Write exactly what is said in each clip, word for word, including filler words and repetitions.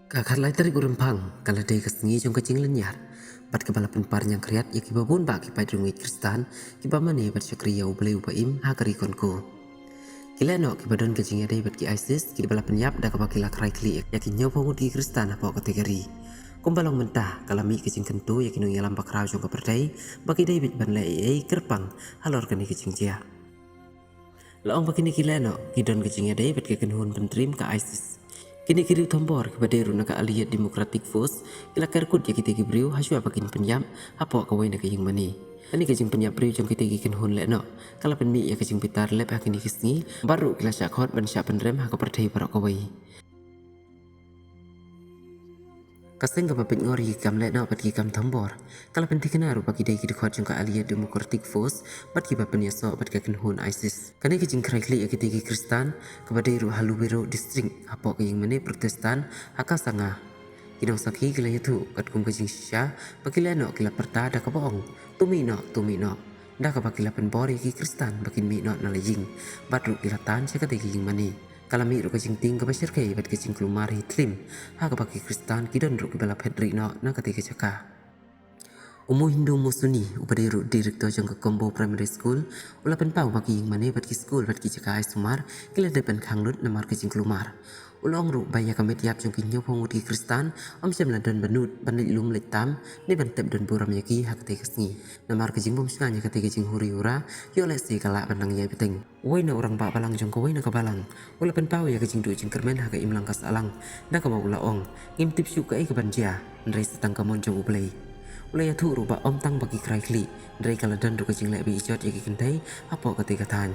Ka khatlai tarik u Rymphang ka la dei ka sngi jong ka jinglynñiar bad kaba la pynpar ñiangkhriat ïa kiba bun bah ki paidbynriew Khristan kiba mane bad shakri ïa U Blei uba im ha ka ri Congo. Ki lehnoh kiba don ka jingïadei bad ki ISIS kiba la pynïap da kaba ki la khrai khlieh ïa ki hynñiewphew ngut ki Khristan hapoh katei ka ri. Kumba long mynta ka la mih ka jingkyntu ïa ki nongïalam bakhraw jong ka pyrthei ba ki dei beit ban leh ei ei kyrpang halor kane ka jingjia. La ong ba kine ki lehnoh ki don ka jingïadei bad ka kynhun bynriem ka ISIS. Kine ki riew thombor kiba dei ruh na ka Allied Democratic Force ki la ker kut ïa kitei ki briew hashwa ba kin pynïap hapoh kawei na ka ïingmane. Kane ka jingpynïap briew jong kitei ki kynhun lehnoh ka la pynmih ïa ka jingbitar lep ha kine ki sngi bad ruh ki la shah khot ban shah pynrem ha ka pyrthei baroh kawei. Ka seng kaba pynngor ïa ki kam lehnoh bad ki kam thombor ka la pynthikna ruh ba ki dei ki dkhot jong ka Allied Democratic Force bad kiba pynïasoh bad ka kynhun ISIS. Kane ka jingkhrai khlieh ïa kitei ki Khristan kaba dei ruh ha Lubero District hapoh ka ïingmane Protestant ha Kasanga. Ki nongsakhi ki la ïathuh katkum ka jingshisha ba ki lehnoh ki la pyrta da kaba ong, "To mih noh, to mih noh," da kaba ki la pynbor ïa ki Khristan ba kin mih noh na la ïing bad ruh ki la tan sha katei ka ïingmane. Ka la mih ruh ka jingtieng kaba shyrkhei bad ka jingkulmar hi thliem ha kaba ki Khristan ki don ruh kiba la phet rieh noh na katei ka jaka. U Muhindo Musuni uba dei ruh director jong ka Kombo Primary School u la pynpaw ba ki ïingmane bad ki skul bad ki jaka ai sumar ki la dep ban khang lut namar ka jingkulmar. U la ong ruh ba ïa ka met ïap jong ki hynñiewphew ngut ki Khristan ym shym la don ba nud ban leit lum leit tam ne ban tep don burom ïa ki ha katei ka sngi. Namar ka jingbymshngaiñ ïa katei ka jinghuri hura ïoh lehse ka lah ban nang ïai bteng. Uwei na u rangbah balang jong kawei na ka balang u la pynpaw ïa ka jingduh jingkyrmen ha ka imlang ka sahlang da kaba u la ong, "Ngim tip shuh kaei kaban jia, hynrei sa tang ka mon jong U Blei." U la ïathuh ruh ba ym tang ba ki khrai khlieh, hynrei ka la don ruh ka jingleh ba ijot ïa ki kynthei hapoh katei ka thaiñ.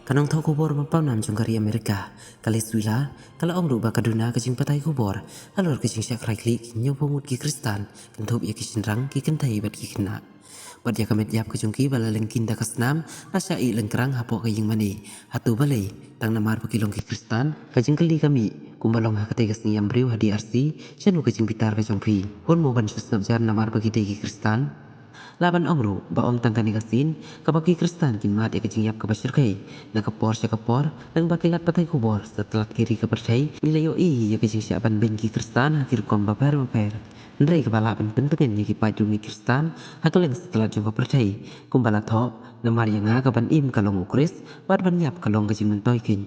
Ka nongthoh khubor ba pawnam jong ka ri Amerika, ka Liz Wheeler, ka la ong ruh ba ka duna ka jingpathai khubor halor ka jingshah khrai khlieh ki hynñiewphew ngut ki Khristan kynthup ïa ki shynrang, ki kynthei bad ki khynnah. Bad ïa ka met ïap ka jong ki ba la lyngkhin da ka snam la shah ïeh lyngkrang hapoh ka ïingmane. Hato balei? Tang namar ba ki long ki Khristan? Ka jingkylli ka mih kumba long ha katei ka sngi ïam briew ha D R C, shano ka jingbitar ka jong phi? Hun mo ban shu sngap jar namar ba ki dei ki Khristan? Lah ban ong ruh ba ym tang kane ka sien kaba ki Khristan kin mad ïa ka jingïap kaba shyrkhei na ka por sha ka por, tang ba ki lad pathai khubor satlak ki ri ka pyrthei ki la ïohi ïa ka jingshah ban beiñ ki Khristan ha ki rukom bapher bapher. Hynrei kaba lah ban pyntngen ïa ki paidbynriew Khristan ha kylleng satlak jong ka pyrthei kumba la thoh, "Namar ïa nga ka ban im ka long U Khrist bad ban ïap ka long ka jingmyntoi keiñ."